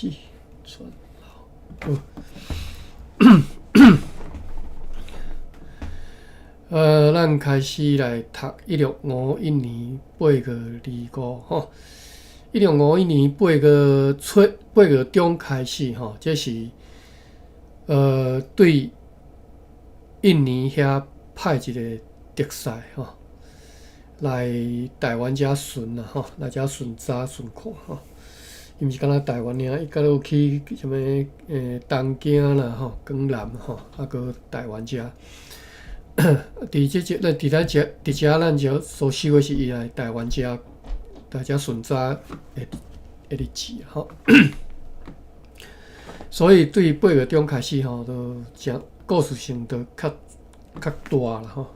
氣喘。好，咱開始來讀1651年8月25吼，1651年8月初8月中開始吼，這是對印尼遐派一個特使吼，來台灣遮巡啦吼，來遮巡查巡看吼。伊毋是干焦台灣爾，伊閣有去啥物東京啦吼、江南吼，啊閣台灣遮。佇這這，咱佇咱遮，佇遮咱遮所收的是伊來台灣遮，來遮巡查的日子吼。所以對8月中開始吼，都誠故事性都較較大啦吼。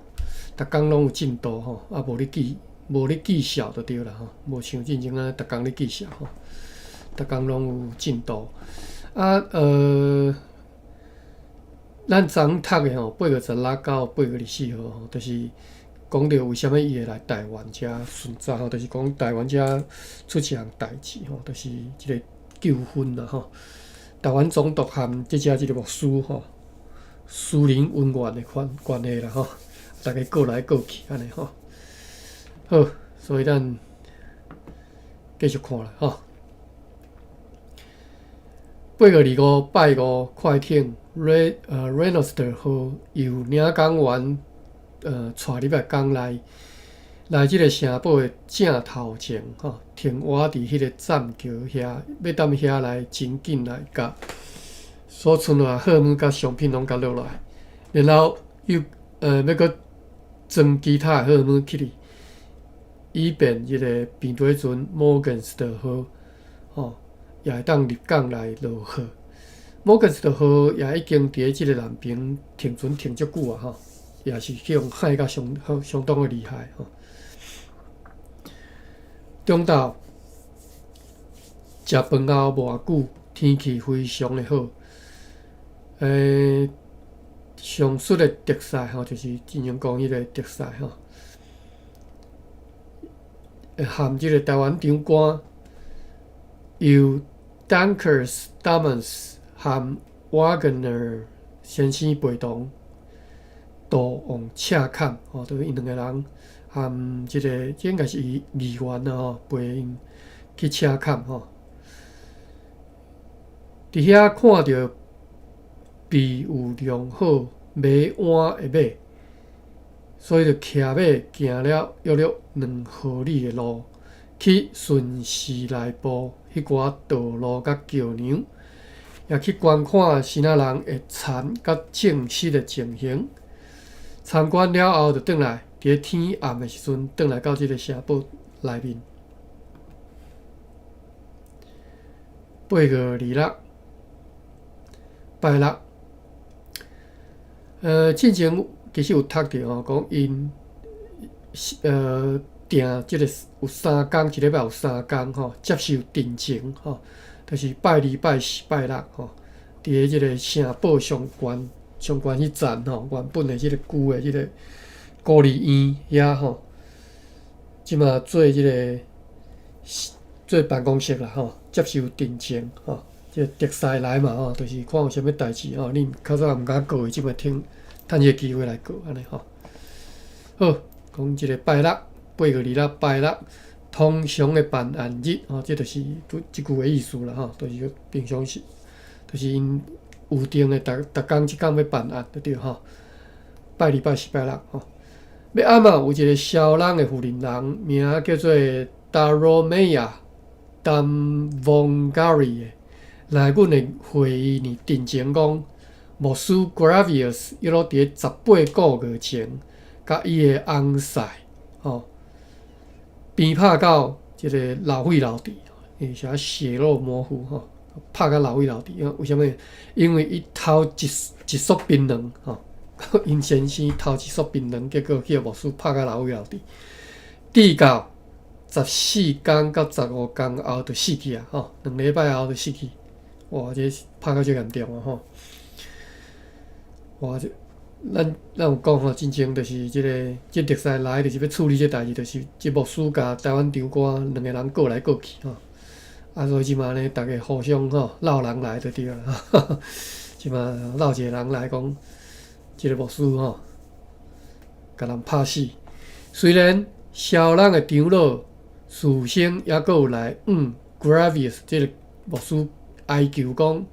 逐工攏有進度吼，啊無咧記，無咧記數就對啦吼，無像進前按呢逐工咧記數吼。逐工攏有進度。啊咱昨昏讀的吼，8月16到8月24號吼，就是講著為啥物伊會來台灣遮巡查吼，就是講台灣遮出一項代誌吼，就是這个糾紛啦吼。台灣總督和這遮這个牧師吼，私人恩怨的關關係啦吼，逐家告來告去按呢吼。好，所以咱繼續看啦吼。8月25拜五，快艇 Rhinoceros 號由領港員帶入來港內，來這个城堡的正頭前吼，停倚佇彼个棧橋遐，欲踮遐來真緊來共所存落來貨物佮商品攏共落來，然後又欲閣裝其他的貨物起去，以便這个平底船摩根斯特號吼也會當入港來落貨。摩根斯特號也已經佇咧這个南平停船停足久啊吼，也是去予害甲相相當的厲害吼。中晝食飯後無偌久，天氣非常的好。上述的特使吼，就是之前講彼个特使吼，含這个台灣長官由 Dankers Dammers 和 Wagner 先生陪同，渡往赤崁吼，就是𪜶兩个人含這个，這應該是議員啦吼，陪𪜶去赤崁吼。佇遐看著備有良好馬鞍的馬，所以就騎馬行了約略2荷里的路，去巡視內部彼寡道路佮橋梁，也去觀看支那人會田佮種植的情形。參觀了後，就轉來，佇咧天暗的時陣，轉來到這个城堡內面。8月26，拜六。進前其實有讀著吼，講𪜶訂這个有三工，一禮拜有三工吼，接受陳情吼，就是拜二、拜四、拜六吼，佇咧這个城堡上懸上懸彼層吼，原本的這个舊的這个孤兒院遐吼，這馬做這个做辦公室啦吼，接受陳情吼。這個特使來嘛吼，就是看有啥物代誌吼，恁較早毋敢告的，這擺趁趁這个機會來告按呢吼。好，講這个拜六，8月26拜六，通常的辦案日吼，這就是這句的意思啦吼，就是平常時，就是𪜶有定的，逐逐工這工欲辦案就對吼。拜二、拜四、拜六吼。欲暗啊，有一个痟人的婦人人，名叫做達羅美亞·丹翁加里的。來阮的會議呢，陳情講，牧師 Gravius 約落佇咧18個月前，共伊的翁婿吼，鞭拍到這个流血流滴，伊寫血肉模糊吼，拍甲流血流滴。為啥物？因為伊偷一一束檳榔吼，𪜶先生偷一束檳榔，結果去予牧師拍甲流血流滴，直到14工到15工後就死去啊！吼，2禮拜後就死去。哇！這拍甲足嚴重啊！吼！哇！這咱咱有講吼，進前就是這个這特使來，就是欲處理這代誌，就是這牧師共台灣長官兩个人告來告去吼。啊，所以這馬呢，逐家互相吼落人來就對啦。這馬落一个人來講，這个牧師吼，共人拍死。雖然蕭人的長老事先猶閣有來向 Gravius 這个牧師哀求講，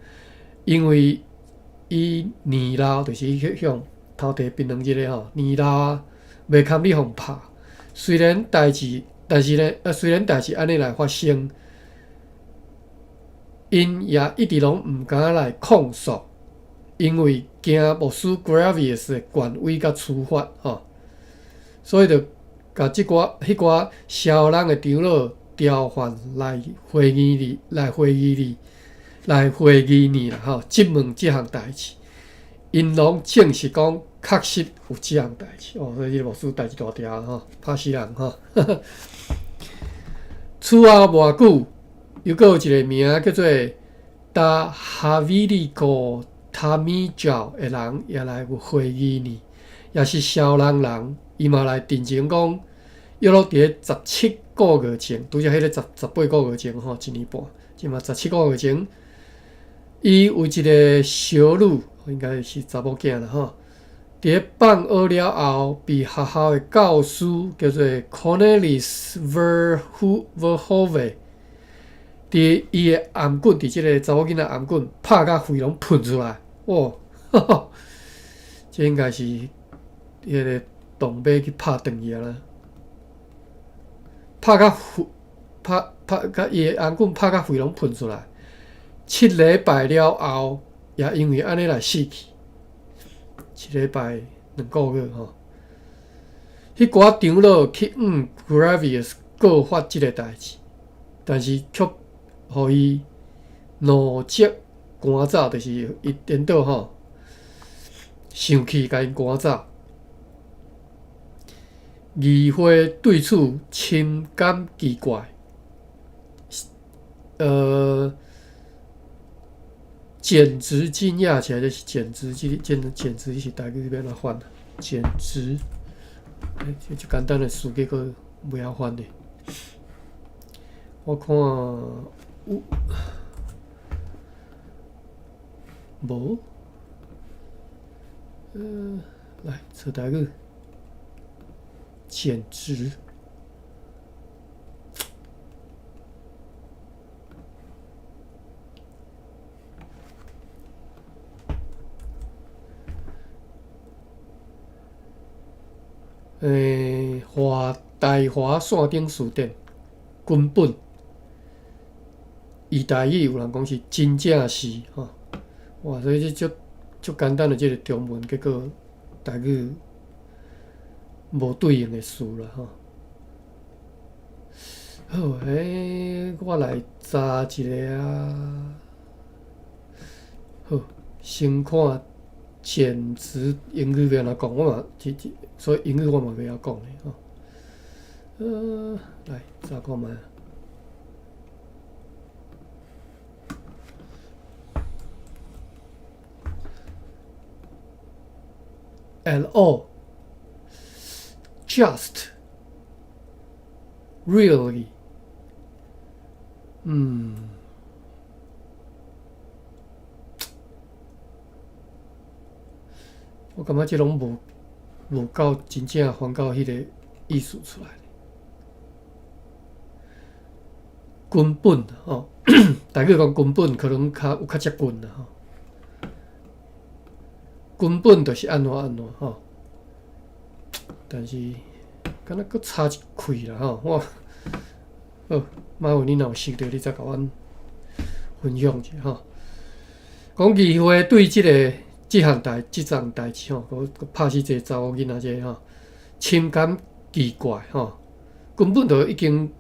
因為伊年老，就是伊去向偷提檳榔這个吼，年老啊，袂堪你予拍。雖然代誌，但是呢，雖然代誌按呢來發生，𪜶也一直攏毋敢來控訴，因為驚牧師 Gravius 的權威佮處罰吼，所以就共這寡彼寡蕭人的長老調換來會議裡，來會議裡，來會議呢啦吼，質問這項代誌，𪜶攏證實講確實有這項代誌哦，所以這个牧師代誌大條吼，拍死人吼。此後無偌久，又閣有一个名叫做達哈維利哥塔米教的人也來會議呢，也是蕭人人，伊嘛來陳情講，約莫佇咧17個月前，拄才彼个18個月前吼，一年半，這馬十七個月前，伊有一个小女，應該是查某囝啦吼，佇咧放學了後，被學校的教師叫做 Cornelis Verhoeven，佇伊的頷頸，佇這个查某囡仔頷頸拍甲血攏噴出來，哇！這應該是彼个動馬去拍斷去啊啦，拍甲血，拍拍甲伊的頷頸拍甲血攏噴出來。7禮拜了後，也因為按呢來死去。7禮拜2個月吼，彼寡長老去向 Gravius 告發這个代誌，但是卻予伊怒責趕走，就是伊顛倒吼，生氣共𪜶趕走。議會對此深感奇怪，簡直驚訝起來，就是簡直，這個簡簡直是台語欲按怎翻？簡直，欸，這足簡單的詞，結果袂曉翻的。我看有無？來找台語，簡直。華大華線頂詞典根本，伊台語有人講是真正是吼，哇！所以這足足簡單的這个中文，結果台語無對應的詞啦吼。好，我來查一下啊。好，先看簡直英語欲按怎講，我嘛這這，所以英語我嘛袂曉講咧吼。來查看覓。L O just really，我感覺這攏無夠真正翻到彼个意思出來。根本吼，台語講根本可能較有較接近啦吼。根本就是按怎按怎吼，但是敢若閣差一氣啦吼。我好，麻煩你若有想著，你再共阮分享一下吼。講議會對這个這項代這樁代誌吼，閣閣拍死一个查某囡仔這个吼，深感奇怪吼，根本就已經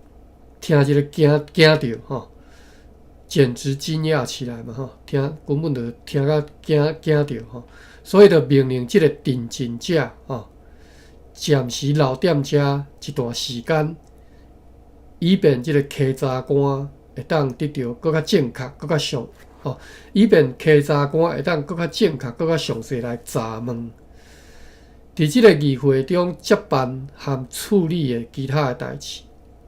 聽這个驚驚著吼，簡直驚訝起來嘛吼，聽根本就聽甲驚驚著吼，所以就命令這个陳情者吼，暫時留踮遮一段時間，以便這个稽查官會當得著閣較正確、閣較詳吼，以便稽查官會當閣較正確、閣較詳細來查問。佇這个議會中接辦和處理的其他的代誌，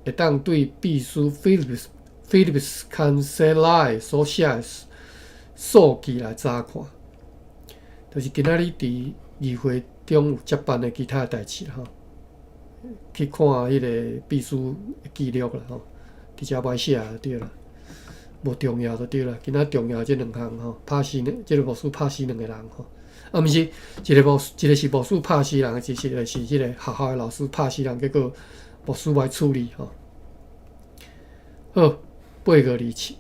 會當對秘書 Phillips Philips Cancellier 所寫的數據來查看，就是今仔日佇議會中有接辦的其他的代誌吼，去看彼个秘書記錄啦吼，佇遮無愛寫就對啦，無重要就對啦。今仔重要這兩項吼，拍死兩，這個牧師拍死兩個人吼，啊，毋是一個牧，一個是牧師拍死人，一個是彼個學校的老師拍死人，結果牧師來處理吼。好，8月27，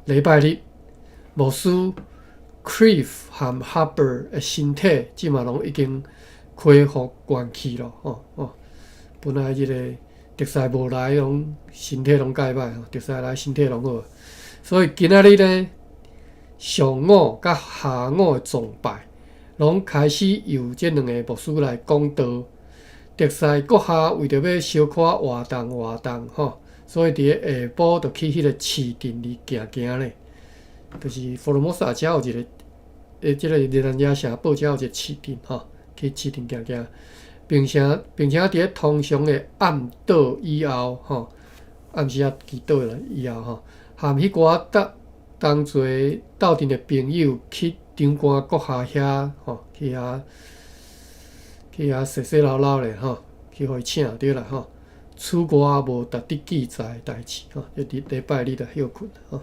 禮拜日，牧師 Cliff 和 Hubbard 的身體這馬攏已經恢復元氣咯，吼吼。本來這個特賽無來，攏身體攏蓋歹吼，特賽來身體攏好。所以今仔日呢，上午佮下午的崇拜，攏開始由這兩個牧師來講道。特賽閣下為著欲小可活動活動吼，所以佇咧下晡就去彼個市鎮裡行行咧，就是福爾摩沙遮有一個，這個熱那亞城堡遮有一個市鎮吼，去市鎮行行，並且佇咧通常的暗禱以後吼，暗時仔祈禱了以後吼，含彼寡搭同齊鬥陣的朋友去長官閣下遐吼，去遐。去遐踅踅摎摎咧吼，去予伊請對啦吼。此外無值得記載的代誌吼，這佇禮拜日就歇睏吼。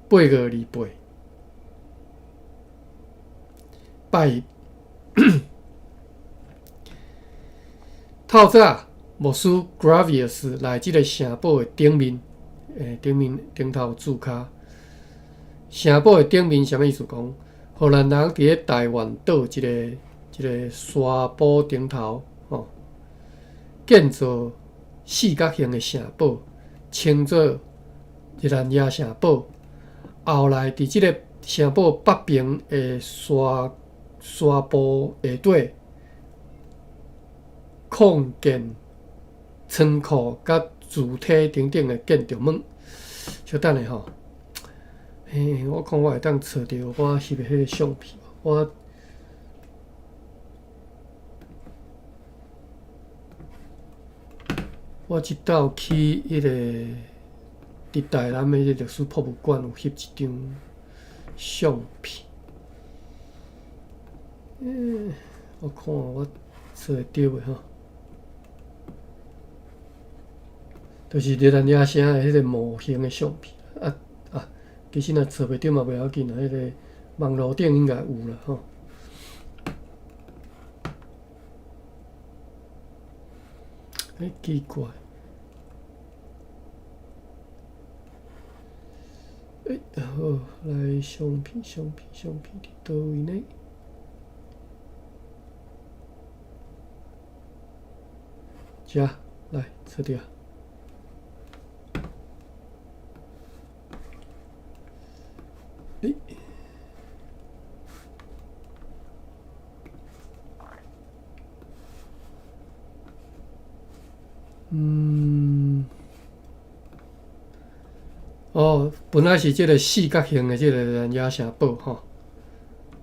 8月28，拜一，透早牧師 Gravius 來這个城堡的頂面，頂面頂頭駐跤。城堡的頂面啥物意思？講，荷蘭人佇咧台灣島一个。一个沙堡頂頭，吼，建造四角形的城堡，稱做熱那亞城堡。後來，佇這个城堡北邊的沙沙坡下底，擴建倉庫、佮柱體等等的建築物。稍等下吼，嘿，我看我會當揣著我翕的彼个相片，我。我這斗去彼个佇台南的彼个歷史博物館有翕一張相片。我看我揣會著袂吼？就是熱那亞城的彼個模型的相片。啊啊，其實若揣袂著嘛袂要緊啦，彼個網路頂應該有啦吼。欸，奇怪！欸，好，來相片，相片，相片佇佗位呢？遮，來，揣著。欸。嗯，哦，本來是這个四角形的這个熱那亞城堡吼，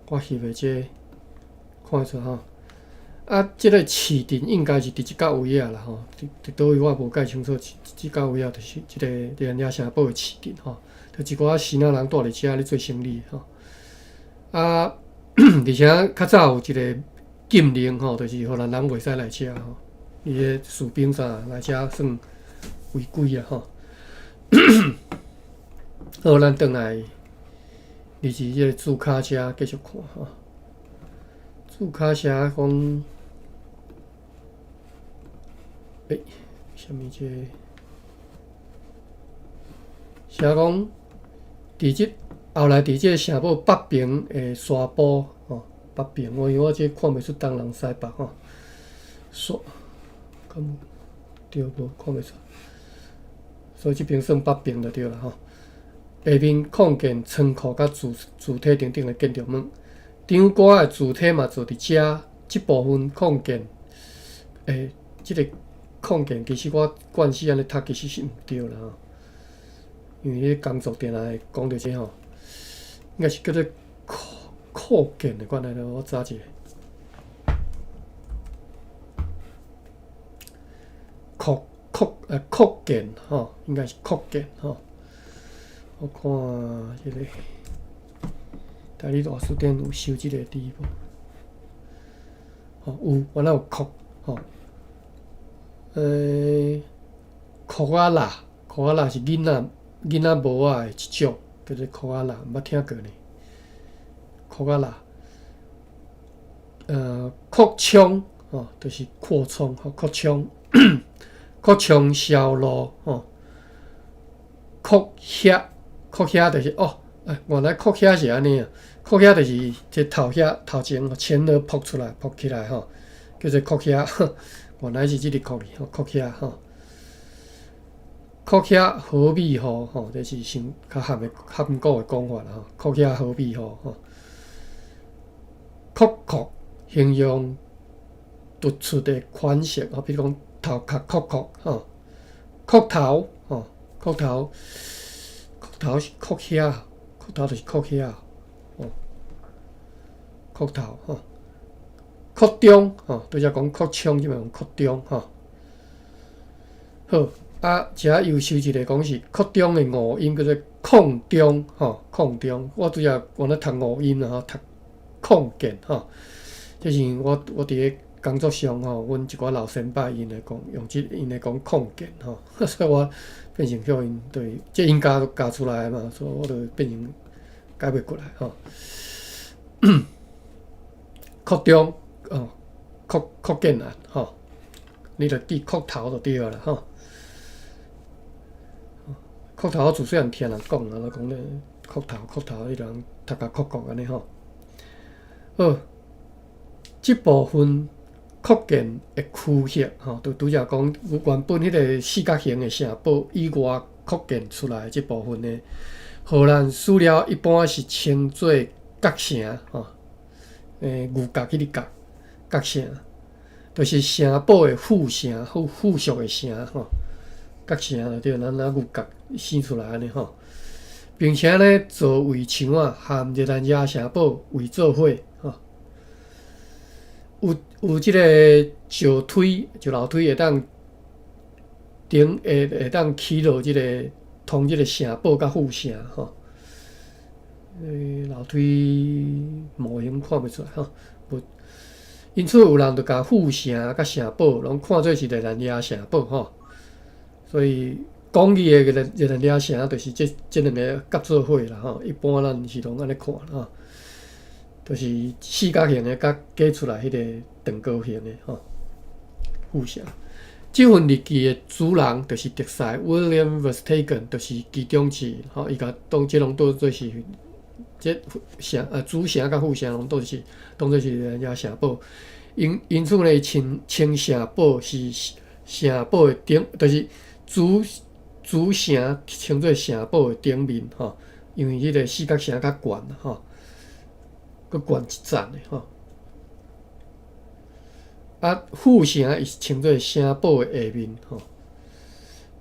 我翕的這個看會出吼。啊，這个市鎮應該是佇這角位仔啦吼，佇佇佗位我無介清楚，這這角位仔就是這个熱那亞城堡的市鎮吼，就一寡支那人蹛佇遮咧做生意吼。啊，而且較早有一个禁令吼，就是荷蘭人袂使來遮吼。伊个士兵啥來遮算違規啊吼。好，咱轉來入去這个註跤遮繼續看吼。註跤寫講，欸，啥物這個？寫講，佇這後來佇這个城堡北邊的沙坡吼，北邊我因為我這看袂出東南西北吼，沙。敢對無？看袂出，所以這邊算北邊就對啦吼。下面擴建倉庫佮柱柱體等等的建築物，長官的柱體嘛做佇遮，這部分擴建，欸，這个擴建其實我慣勢按呢讀其實是毋對啦吼，因為彼工作定定會講著這吼，應該是叫做擴擴建的關係咯，我查一下。擴擴呃擴建吼，應該是擴建吼。我看這個台語大辭典有收這個字無？吼，有，原來有擴吼。擴仔啦，擴仔啦是囡仔帽仔的一種，叫做擴仔啦，毋捌聽過呢。擴仔啦，擴充吼，就是擴充吼，擴充，擴充銷路吼。擴遐，擴遐就是哦，欸，原來擴遐是按呢啊，擴遐就是這頭遐頭前前額噗出來，噗起來吼，叫做擴遐。原來是這個擴字吼，擴遐吼。擴遐好米糊吼，這是先較含的含古的講法啦吼。擴遐好米糊吼。擴擴形容突出的款式吼，比如講頭殼擴擴吼，擴頭吼，擴頭，擴頭是擴遐，擴頭就是擴遐，吼，擴頭吼，擴張吼，拄才講擴充，這擺講擴張吼。好，啊，遮又收一個講是擴張的誤音，叫做擴張吼，擴張。我拄才原來讀誤音啦吼，讀擴建吼。這是我佇咧工作上吼，阮一寡老先輩𪜶會講用這𪜶會講擴建吼，所以我變成叫𪜶對，這𪜶教教出來的嘛，所以我就變成改袂過來吼。擴張哦，擴擴建案吼，你著記擴頭就對啦吼。擴頭我自細漢聽人講啊，講咧擴頭擴頭，彼人讀甲擴擴按呢吼。好，這部分擴建的區域吼，就拄才講原本彼個四角形的城堡以外擴建出來這部分呢，荷蘭史料一般是稱做角城吼，牛角彼個角角城，就是城堡的副城、附屬的城吼。角城就對，咱咱牛角生出來按呢吼，並且呢，造圍牆仔和熱蘭遮城堡圍做伙吼。有這個石梯、石樓梯會當頂會當起落這個通這個城堡佮副城吼。樓梯模型看袂出來吼，無。因此有人就共副城佮城堡攏看做是熱蘭遮城堡吼。所以廣義的熱蘭遮城就是這兩个合做伙啦吼。一般咱是攏按呢看吼，就是四角形的佮加出來彼個長高形的吼。副城。這份日記的主人就是特賽 William Verstegen，就是其中一吼，伊共當這攏當做是這城主城佮副城攏當是當做是熱蘭遮城堡。因此呢，稱城堡是城堡的頂，就是主城稱做城堡的頂面吼，因為彼個四角城較懸吼，閣懸一層的吼。啊，副城伊是稱做城堡的下面吼。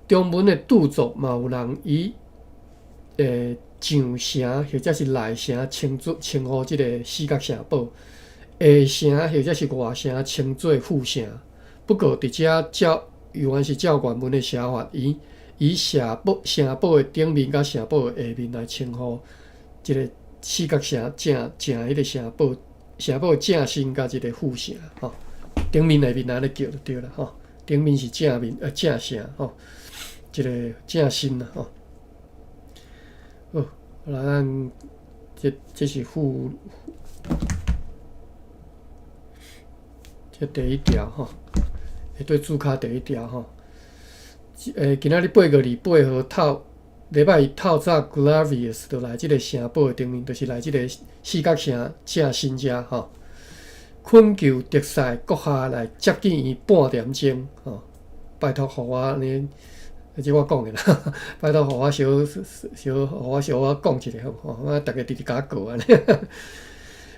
中文的著作嘛有人以上城或者是內城稱做稱呼這個四角城堡，下城或者是外城稱做副城。不過佇遮照猶原是照原文的寫法，以城堡的頂面佮城堡的下面來稱呼這個四角城正正彼個城堡，城堡的正身佮這個副城吼。頂面下面按呢叫就對啦吼。頂面是正面正城吼，這個正身啦吼。好，來咱這是副，這第一條吼，會對註腳第一條吼。今仔日8月28號透禮拜一透早 Clavius 就來這個城堡的頂面，就是來這個四角城正身遮吼。懇求特賽閣下來接見伊半點鐘吼，拜託予我按呢，這我講的啦，拜託予我小小，予我小可講一下好無？我逐家直直共我告按呢。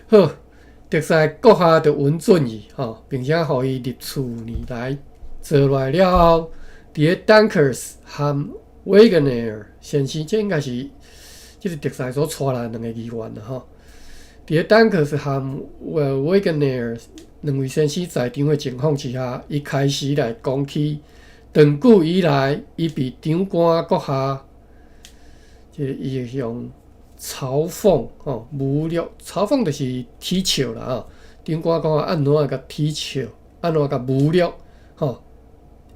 好，特賽閣下就允准伊吼，並且予伊入厝裡來坐落來了後，佇咧 Dankers 和 Wagenaer 先生，這應該是這個特賽所帶來兩個議員啦吼。佇咧 Dankers 和 Wagenaer 兩位先生在場的情況之下，伊開始來講起長久以來，伊被長官閣下，這伊會用嘲諷吼侮辱，嘲諷就是恥笑啦吼。長官講按怎共恥笑，按怎共侮辱吼，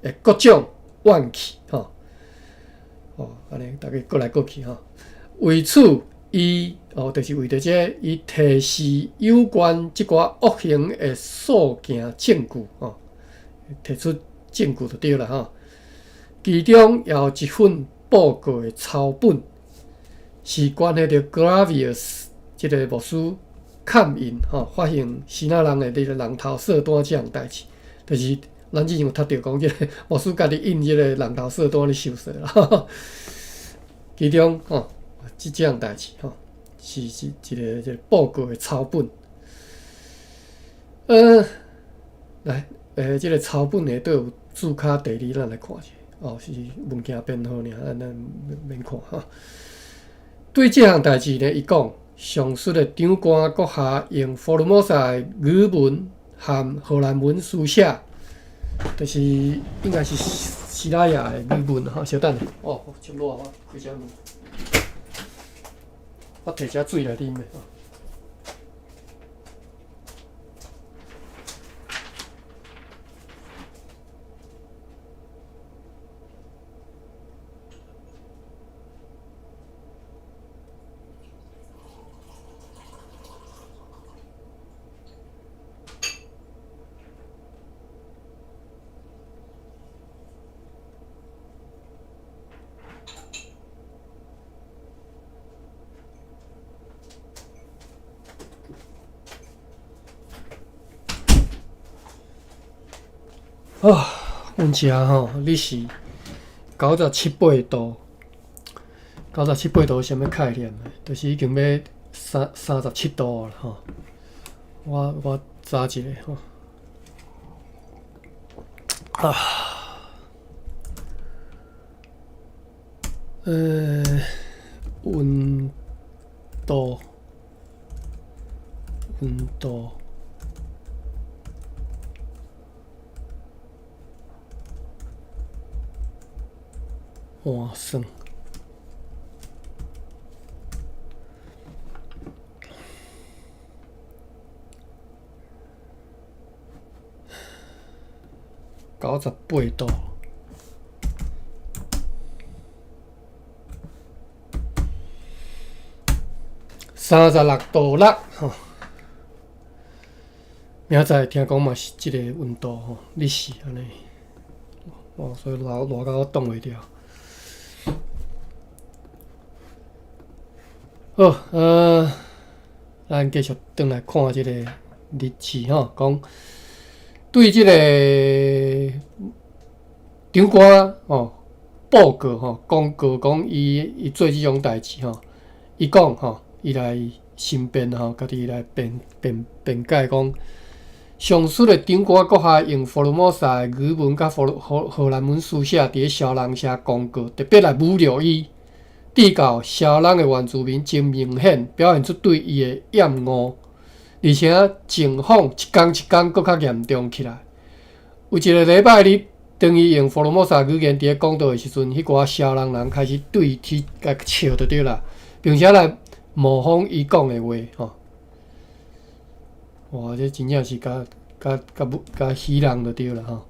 會各種怨氣吼。哦，按呢逐家閣來閣去吼。為此，伊哦，就是為著這個，伊提示有關這寡惡行的訴件證據吼，提出證據就對啦吼。其中也有一份報告的抄本，是關係著 Gravius 這个牧師勘印吼，發現支那人的這個人頭稅單這項代誌，就是咱之前有讀著講，這个牧師家己印這個人頭稅單咧收稅啦。其中吼，這項代誌吼，是一个這个報告的抄本。來，這个抄本內底有註卡地理，咱來看一下。哦，是物件編號爾，咱免看吼。對這項代誌呢，伊講上述的長官閣下用福爾摩沙的語文和荷蘭文書寫，就是應該是西拉雅的語文吼。稍等下，哦，真熱，我開遮門，我提遮水來啉的。啊，阮遮吼，你是九十七八度，九十七八度是啥物概念呢？就是已經欲37度了吼。我查一下吼。啊，溫度，溫度。換算98度，36.6度吼。明仔載聽講嘛是這个溫度吼，你是按呢，哦，所以熱熱到我擋袂牢。好，咱繼續轉來看這個日誌吼，講對這個長官吼報告吼，公告講伊做這種代誌吼，伊講吼，伊來申辯吼，家己來辯解講，上述的長官閣下用福爾摩沙的語文佮荷蘭文書寫佇咧蕭人社公告，特別來侮辱伊。至到蕭人的原住民真明顯表現出對伊的厭惡，而且情況一工一工閣較嚴重起來。有一个禮拜日，當伊用福爾摩沙語言佇咧講道的時陣，彼寡蕭人人開始對伊共笑就對啦，並且來模仿伊講的話吼。哇，這真正是共共共共戲弄就對啦吼。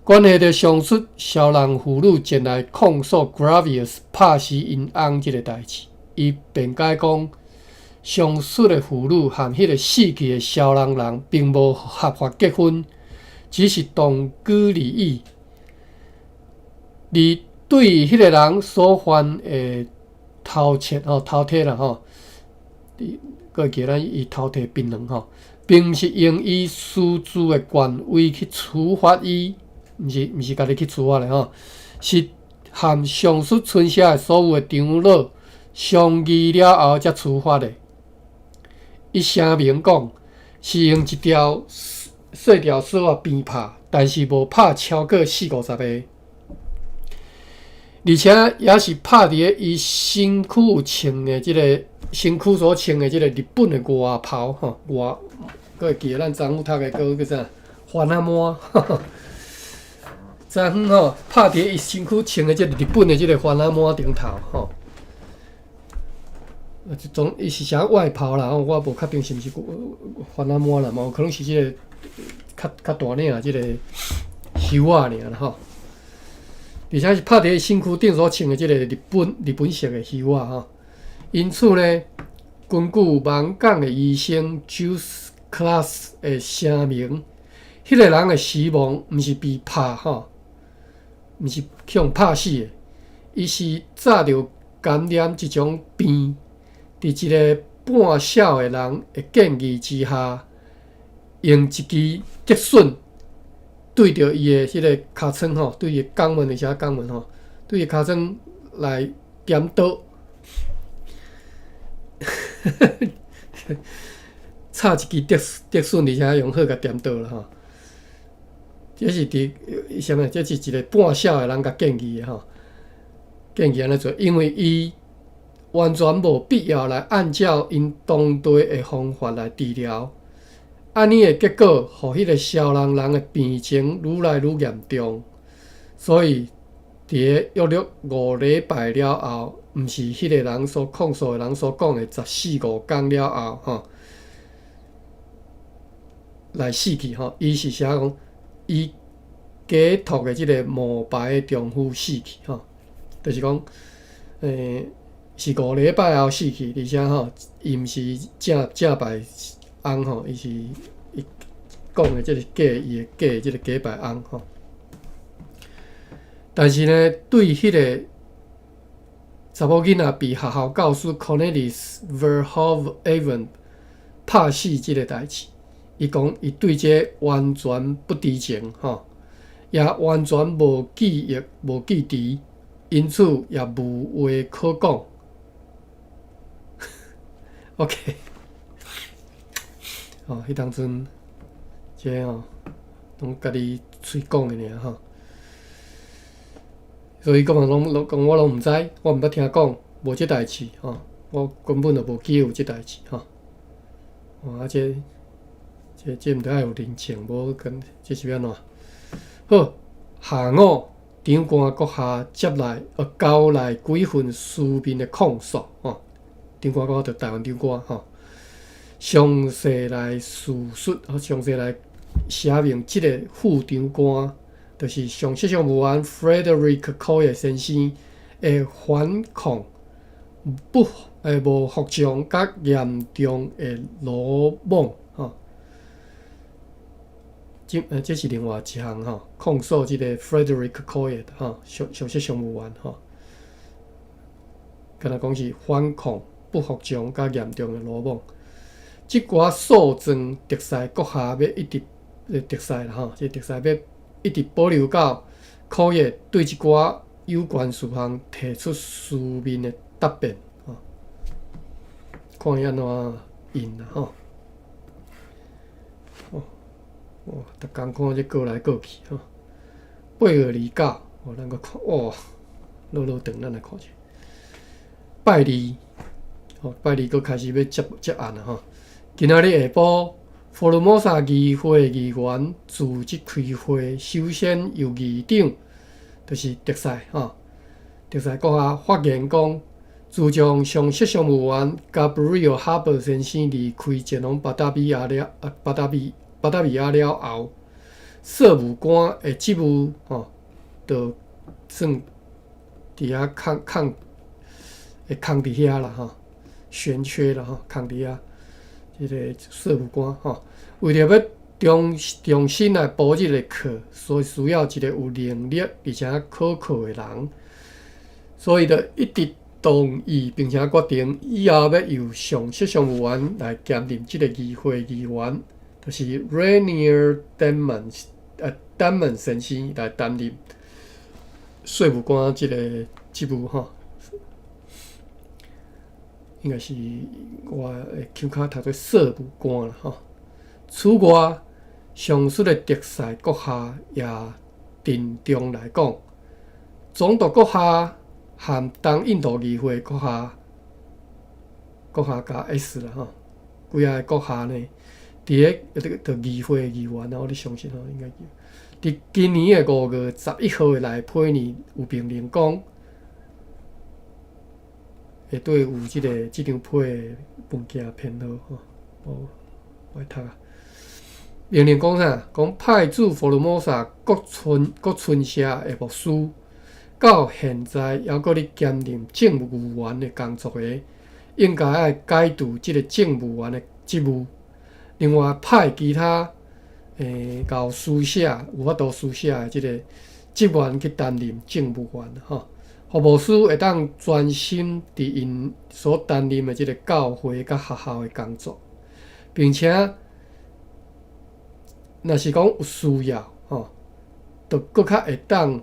關係著上述蕭人婦女前來控訴 Gravius 拍死𪜶翁這个代誌，伊辯解講，上述的婦女和彼个死去的蕭人人並無合法結婚，只是同居而已。而對彼个人所犯的偷竊吼、偷提啦吼，閣會記咱伊偷提檳榔吼，並毋是用伊私自的權威去處罰伊。毋是家己去處罰的吼，是和上述村社的所有的長老商議了後才處罰的。伊聲明講，是用一條細條索仔鞭拍，但是無拍超過四五十下，而且也是拍佇咧伊身軀有穿的這个身軀所穿的這个日本的外袍吼，外，閣會記得咱昨昏讀的閣叫啥番仔滿。昨昏吼，拍佇伊身軀穿的這個日本的這個番仔滿頂頭吼，啊，這種伊是寫外袍啦，我無確定是毋是番仔滿啦，嘛有可能是這個較較大領的這個袖仔爾啦吼。而且是拍佇伊身軀頂所穿的這個日本式的袖仔吼。因此呢，根據網港的醫生 Jules Class 的聲明，彼個人的死亡毋是被拍吼，毋是去予拍死的，伊是早就感染這種病，佇一個半痟的人的建議之下，用一支竹筍對著伊的彼個尻川吼，對伊的肛門，而且肛門吼，對伊尻川來點刀，插一支竹竹筍，而且用火共點刀啦吼。這是佇啥物？這是一個半痟的人共建議的吼，建議按呢做，因為伊完全無必要來按照𪜶當地的方法來治療。按呢的結果，予彼個痟人人的病情愈來愈嚴重。所以，佇個約略5禮拜了後，毋是彼個人所控訴的人所講的十四五工了後，吼，來死去吼。伊是寫講，伊假託的這個冒牌的丈夫死去吼，就是講，是五禮拜後死去，而且吼，伊毋是正正牌翁吼，伊是伊講的這個假伊的假這個假牌翁吼。但是呢，對彼個查某囡仔被學校教師 Cornelis Verhoeven 拍死這個代誌，伊講伊對這完全不知情吼，也完全無記憶、無記憶，因此也無話可講。OK，哦，彼當陣，這吼攏家己喙講的爾吼，所以講攏攏講我攏毋知，我毋捌聽講，無這代誌吼，我根本就無記憶有這代誌吼。哦，啊這這這毋著愛有人情，無跟這是欲按怎？好，下午長官閣下接來交來幾份書面的控訴吼。長官閣就台灣長官吼，詳細來敘述，詳細來寫明這個副長官，就是上席上務員 Frederick Coyle 先生的反抗不無服從佮嚴重的魯莽吼。這是另外一項吼，控訴這個 Frederick Coyle 吼，上上席上務員吼，敢若講是反抗不服從佮嚴重的魯莽。這寡訴狀，特使閣下欲一直特使啦吼，這特使欲一直保留到可以對這寡有關事項提出書面的答辯吼，看伊按怎應啦吼。哦，哦，逐工看這過來過去吼。8月29，哦，咱閣看，哇，落落長，咱來看者。拜二，吼，拜二閣開始欲接接案啊吼。今仔日下晡，福爾摩沙議會議員組織開會，首先由議長，就是特使吼，特使閣下發言講，自從上席上務員 Gabriel Harbour 先生離開前往巴達維亞了，啊，巴達維巴達維亞了後，稅務官的職務吼，就算佇遐空空會空佇遐啦吼，懸缺啦吼，空佇遐。這個稅務官吼，為著欲重重新來補這個課，所以需要一個有能力而且可靠的人，所以就一直同意並且決定以後欲由上席上務員來兼任這個議會議員，就是 Rainier Denman 丹門先生來擔任稅務官這個職務吼。應該是我的口卡讀做稅務官啦吼。此外，上述的特使閣下也鄭重來講，總督閣下和東印度議會閣下，閣下加 S 啦吼，幾仔個閣下呢？佇個這個議會議員啊，我咧相信吼，應該叫佇今年的5月11號的內批呢，有命令講，下底有這个這張批的文件編號吼，無我讀啊。命令講啥？講派駐福爾摩沙各村各村社的牧師，到現在猶閣咧兼任政務員的工作的，應該愛解除這个政務員的職務。另外派其他𠢕書寫有法度書寫的這个職員去擔任政務員吼，予牧師會當專心佇𪜶所擔任的這个教會佮學校的工作，並且若是講有需要吼，就閣較會當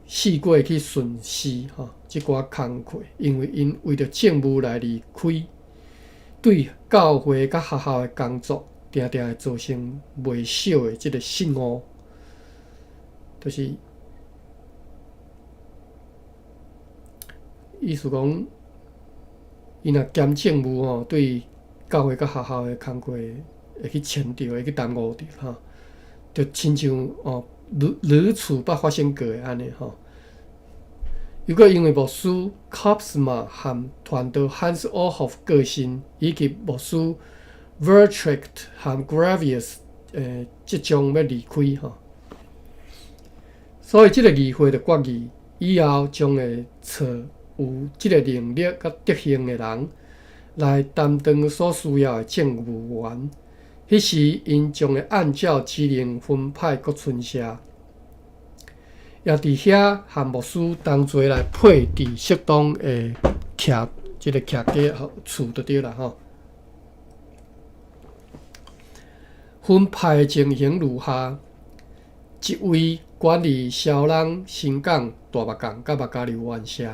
四過去巡視吼這寡工課，因為𪜶為著政務來離開，對教會佮學校的工作，定定會造成袂少的這个失誤，就是意思講，伊若兼政務吼，對教會佮學校的工課會去牽著，會去耽誤著吼，就親像哦，如如此捌發生過的按呢吼。又閣因為牧師 Kopsma 和傳道 Hans Olhoff 過身，以及牧師 Vertricht 和 Gravius 即將欲離開吼，所以這个議會就決議以後將會揣有這个能力佮德行的人來擔當所需要的政務員。彼時，𪜶將會按照職能分派各村社，也佇遐和牧師同齊來配置適當的徛這个徛家厝就對啦吼。分派情形如下：一位管理蕭朗、新港、大目港佮目加溜灣社；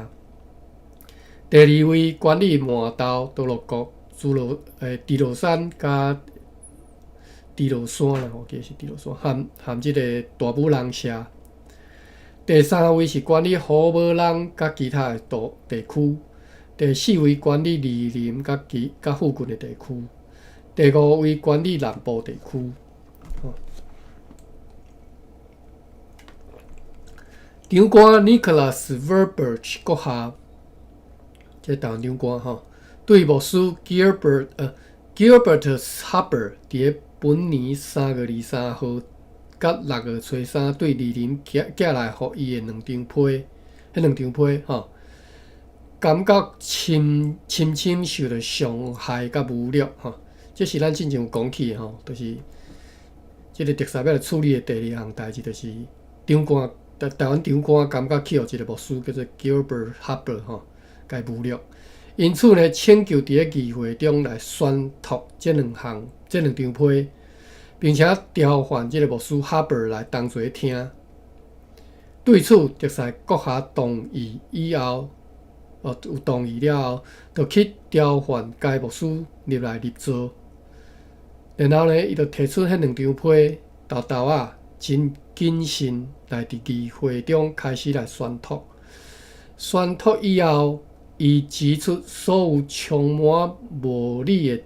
第二位管理麻豆、多樂國、諸羅豬羅山佮豬羅山啦，我記得是豬羅山，含含這个大武人社；第三位是管理虎尾人佮其他的地區；第四位管理二林佮其佮附近的地區。第五位管理南部地區。長官 Nicholas Verburch 閣下，這台灣長官吼，對牧師 Gilbert Hopper 佇咧本年3月23號佮6月初三對二林寄寄來予伊的兩張批，彼兩張批吼，感覺深深深受著傷害佮侮辱吼。這是咱進前有講起的吼，就是這个特赦欲來處理的第二項代誌，就是長官台台灣長官感覺去予一个牧師叫做 Gilbert Hopper 吼，共侮辱。因此呢，請求佇咧議會中來宣讀這兩項、這兩張批，並且調喚這个牧師 Hopper 來同齊聽。對此，特赦閣下同意以後，哦，有同意了後，就去調喚該牧師入來入座。然後呢，伊就提出彼兩張批，沓沓仔真謹慎來佇議會中開始來宣讀。宣讀以後，伊指出所有充滿無理的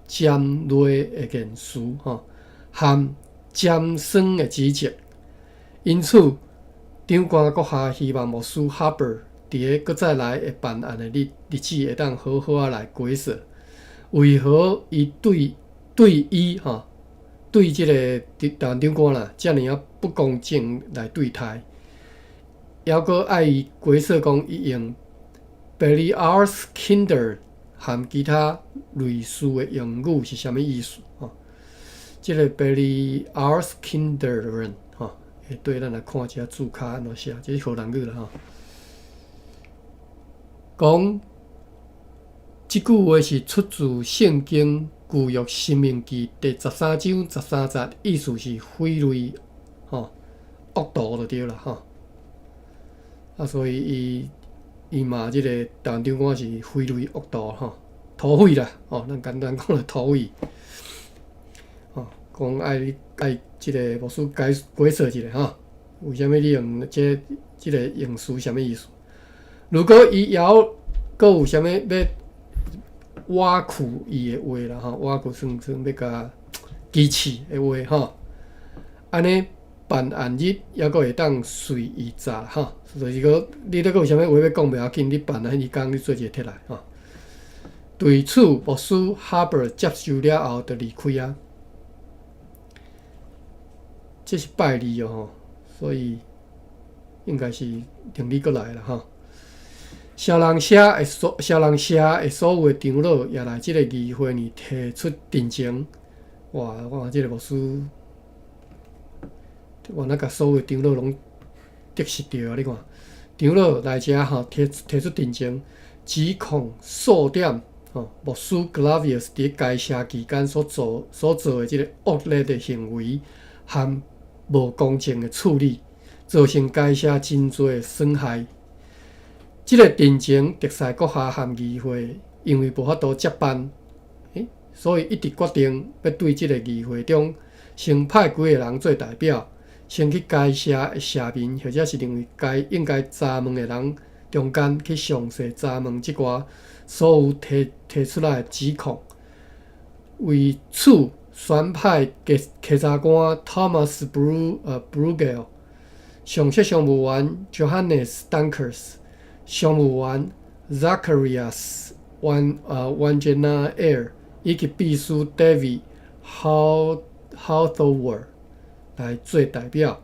尖銳的言辭，吼，含尖酸的指責。因此，長官閣下希望牧師 Hopper 佇咧閣再來的辦案的日日子會當好好仔來解說，為何伊對對伊吼，對這個台灣長官啦，遮爾仔不公正來對待，猶閣愛伊解說講伊用 Beliars Kinder 含其他類似的用語是啥物意思？吼，這个 Beliars Kinderen 吼，下底咱來看一下字跤按怎寫，這是荷蘭語啦吼。講這句話是出自聖經舊約申命記第13章13節，意思是匪類吼，惡徒就對啦吼。啊，所以伊伊罵這個台灣長官是匪類惡徒吼，土匪啦吼，咱簡單講啦，土匪。吼，講愛愛這个牧師解解釋一下吼，為啥物你用這這个用詞啥物意思？如果伊猶閣有啥物欲挖苦伊的話啦吼，挖苦算算欲共歧視的話吼，按呢辦案日猶閣會當隨意查吼，就是講你閣有啥物話欲講袂要緊，你辦案彼工你做一个提來吼。對此，牧師哈伯接受了後就離開啊。這是拜二哦吼，所以應該是明日閣來啦吼。蕭人社的所蕭人社的所有的長老也來這个議會呢提出陳情。哇！我看這个牧師，原來共所有的長老攏得失著啊！你看，長老來遮吼提提出陳情，指控數點吼牧師 Clavius 佇該社期間所做所做的這个惡劣的行為和無公正的處理，造成該社真濟的損害。這个陳情，特賽閣下和議會因為無法度接辦，欸，所以一直決定欲對這个議會中先派幾個人做代表，先去該社的社民或者是認為該應該查問的人中間去詳細查問這寡所有提提出來的指控。為此，選派稽稽查官 Thomas Brugel、上席商務員 Johannes Dankers、商務員 Zacharias Wangenaer 以及秘書 David Hawthorne 來做代表。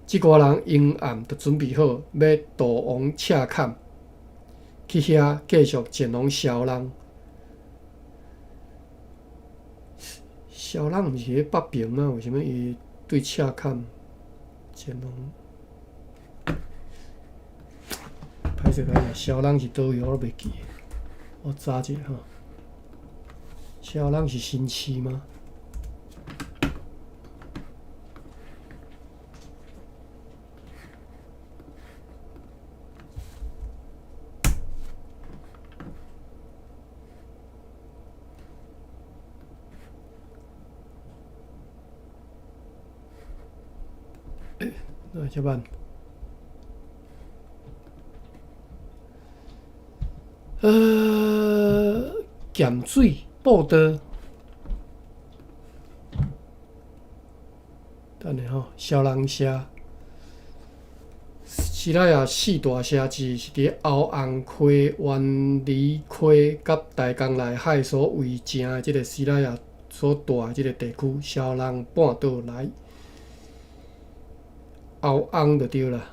這寡人陰暗就準備好，欲渡往赤崁，去遐繼續前往蕭人。蕭人毋是佇北爿嗎？為啥物伊對赤崁前往？歹勢歹勢，蕭人是佗位我攏袂記。我查一下吼。蕭人是新市嗎？欸，那這慢。鹹水報道。等下吼，蕭人社，西拉雅四大城市是佇歐紅溪、灣里溪佮大江內海所圍成的這个西拉雅所蹛的這个地區，蕭人半島內。歐紅就對啦，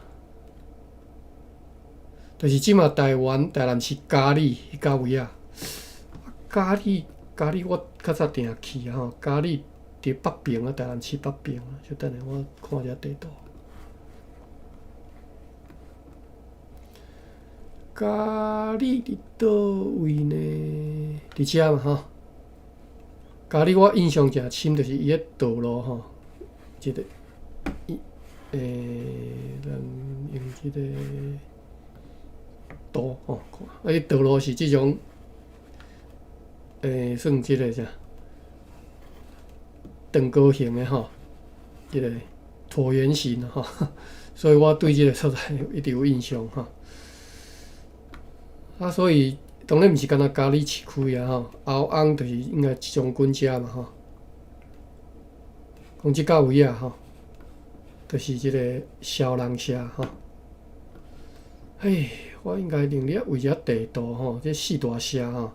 就是這馬台灣台南市嘉里彼角位仔。嘉里嘉里，我較早定去啊吼，嘉里佇北爿啊，台南市北爿啊，小等下我看一下地圖。嘉里佇佗位呢？佇遮嘛吼。嘉里我印象誠深，就是伊个道路吼，這个伊欸，咱用這个圖吼看，啊，伊道路是這種，欸，算這个啥？長高型的吼，這个橢圓形吼，所以我對這个所在一直有印象吼。啊，所以當然毋是干焦嘉里市區啊吼，後翁就是應該將軍遮嘛吼。講這到位啊吼，就是這个蕭人社吼。嘿，我應該用咧為遮地圖吼，這四大社吼，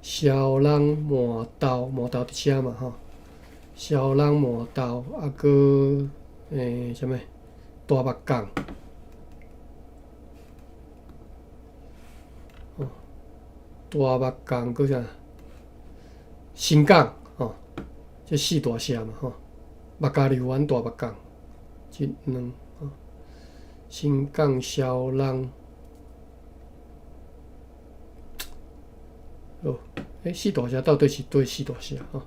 蕭人滿豆，滿豆佇遮嘛吼。蕭人滿豆，啊，閣欸啥物大目港。哦，大目港閣啥？新港吼，這四大社嘛吼。目加柳灣大目港，一、兩，吼。新港蕭人，哦，欸，四大社到底是佗四大社吼？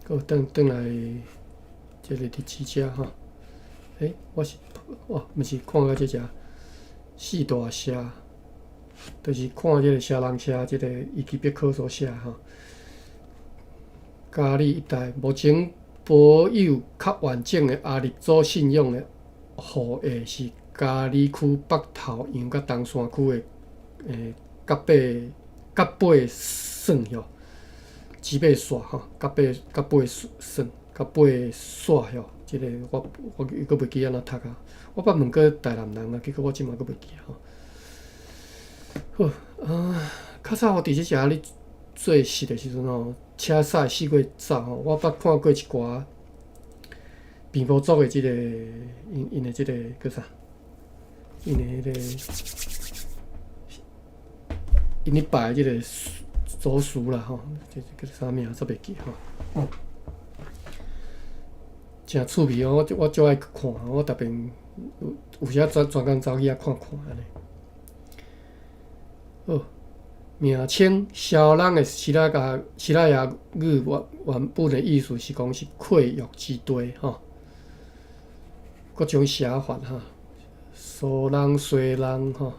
閣轉轉來這个佇這遮吼，欸，我是哦，毋是看到這只四大社，就是看這个蕭人社，這个維基百科所寫吼。嘉里一帶目前保有較完整的阿立祖信仰的後裔是嘉里區北頭洋佮東山區的欸甲八甲八算吼，七八線吼，甲八甲八算。佮八个煞吼，這个我閣袂記按怎讀啊。我捌問過台南人啊，結果我這馬閣袂記吼。好啊，較早我佇這遮咧做實的時陣吼，車駛四界走吼，我捌看過一寡平埔族的這个𪜶𪜶的這个叫啥？𪜶的彼个𪜶咧拜的這个祖師啦吼，這叫做啥名？煞袂記吼。誠趣味哦，我足愛去看，我特別有有時專專工走去遐看看按呢。好，名稱蕭人的西拉雅西拉雅語原原本的意思是講是潰欲之地吼，各種寫法哈，蘇人、西人吼，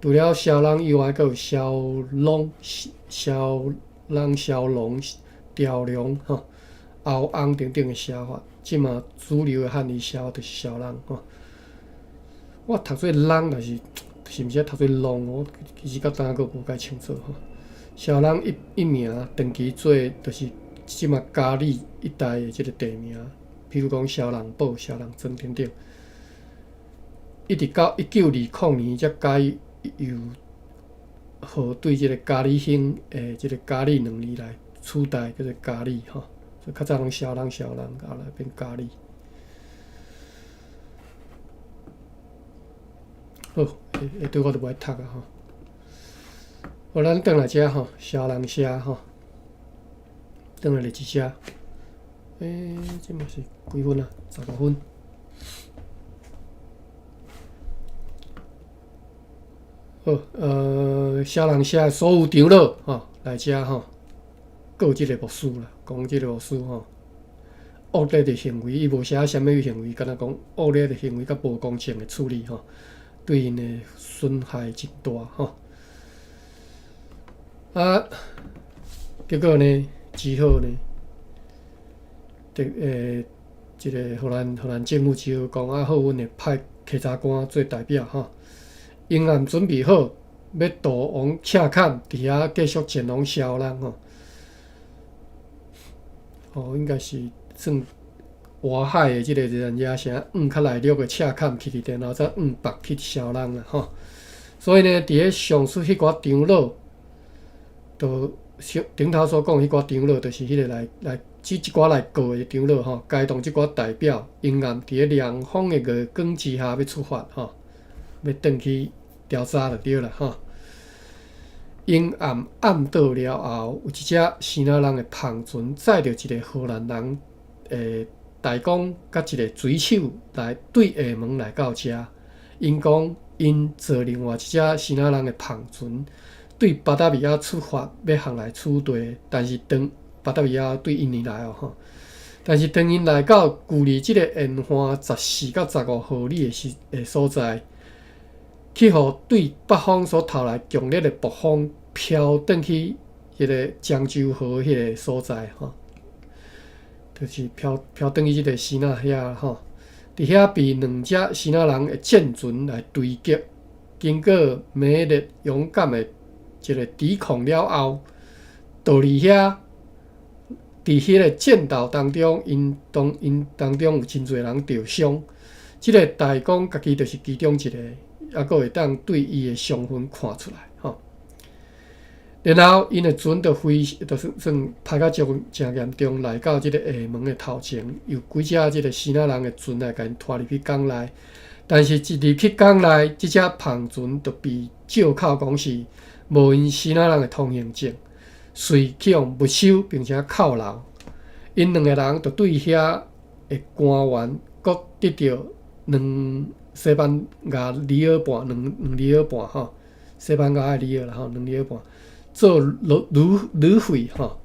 除了蕭人以外，閣有蕭龍、蕭人、蕭龍、雕龍吼、後翁等等的寫法。這馬主流的漢語寫法就是蕭人吼。我讀做人，但是是毋是讀做龍？我其實到今閣無介清楚吼。蕭人一一名長期做，就是這馬佳里一帶的這个地名，比如講蕭人堡、蕭人莊等等。一直到1920年，才改由號對這个佳里興的這个佳里兩字來取代，叫做佳里吼。所以較早攏蕭人、蕭人，後來變佳里。好，下下段我就無愛讀啊吼。好，咱轉來遮吼，蕭人社吼，轉來歷史社。這嘛是幾分啊？15分。好，蕭人社所有長老吼來遮吼，告這个牧師啦，講這个牧師吼惡劣的行為，伊無寫啥物行為，敢若講惡劣的行為佮無公正的處理吼，對𪜶的損害真大吼。啊，結果呢，只好呢，得這个荷蘭政府只好講啊，好，阮會派稽查官做代表吼，英暗準備好，欲渡往赤崁，佇遐繼續前往蕭人吼。哦，應該是算外海的這个熱蘭遮城，往較內陸的赤崁去，然後再往北去蕭人啦吼。所以呢，佇咧上述彼寡長老，就上頂頭所講彼寡長老，就是彼个來來這這寡來告的長老吼，該同這寡代表，𪜶暗佇咧涼風的月光之下欲出發吼，欲轉去調查就對啦吼。𪜶暗暗倒了後，有一隻支那人的帆船載著一个荷蘭人的大公佮一个水手來對廈門來到遮。𪜶講，𪜶坐另外一隻支那人的帆船對巴達維亞出發，欲航來此地。但是當巴達維亞對印尼來哦吼，但是當𪜶來到距離這个沿岸14到15毫里的時的所在，去予對北方所透來強烈的暴風飄轉去彼个漳州河彼个所在吼，就是飄飄轉去這个支那遐吼，佇遐被兩隻支那人的戰船來追擊，經過猛烈勇敢的一个抵抗了後，倒佇遐，佇彼个戰鬥當中，𪜶當中有真濟人著傷，這个大公家己就是其中一个。猶閣會當對伊的傷痕看出來吼。然後𪜶的船就飛，就算算歹甲誠誠嚴重，來到這个廈門的頭前，有幾隻這个支那人的船來共𪜶拖入去港內。但是，一入去港內，這隻帆船就被借口講是無𪜶支那人的通行證，隨去予沒收，並且扣留。𪜶兩个人就對遐的官員閣得著兩西班牙里爾半，兩兩里爾半吼，西班牙的里爾啦吼，兩里爾半做旅旅旅費吼，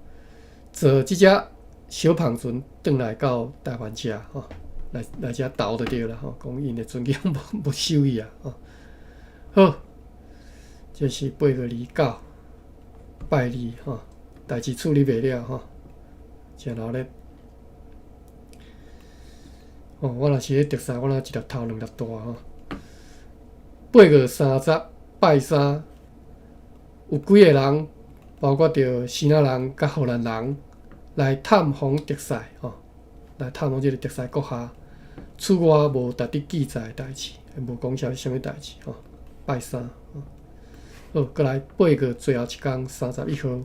坐這隻小帆船轉來到台灣遮吼，來來遮投就對啦吼，講𪜶的船去予沒收去啊吼。好，這是8月29，拜二吼，代誌處理袂了吼，誠熱鬧。哦，我若是咧竹屎，我若一粒頭兩粒大吼。8月30，拜三，有幾个人，包括著支那人佮荷蘭人來探訪竹屎吼，來探訪這个特西閣下。此外無值得記載的代誌，無講啥啥物代誌吼。拜三，好，閣來8月最後一工，31號，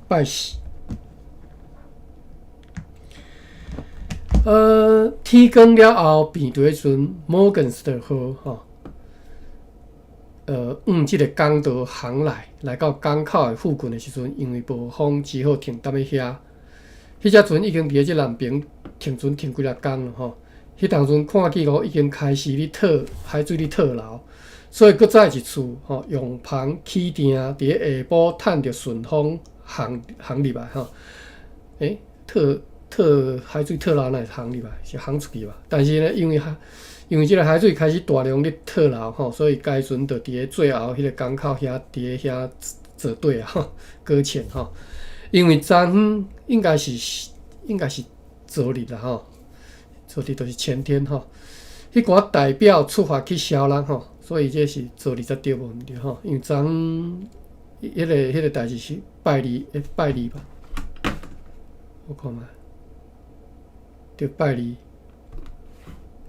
拜四。天光了後，平地船摩根斯特號吼，往這个港道航來，來到港口的附近的時陣，因為無風，只好停踮咧遐。彼隻船已經佇咧這南爿停船停幾若工了吼。彼當陣看見講已經開始咧退海水咧退流，所以閣再一次吼用帆起碇，佇咧下晡趁著順風航航入來吼。欸，退退海水退流，哪會航入來？是航出去吧？但是呢，因為這个海水開始大量咧退流吼，所以該船就佇咧最後彼个港口遐佇咧遐做底啊，擱淺吼。因為昨昏應該是昨日啦吼，昨日就是前天吼。彼寡代表出發去消人吼，所以這是昨日才對無毋對吼。因為昨昏彼个代誌是拜二，欸，拜二吧？我看覓，對，拜二，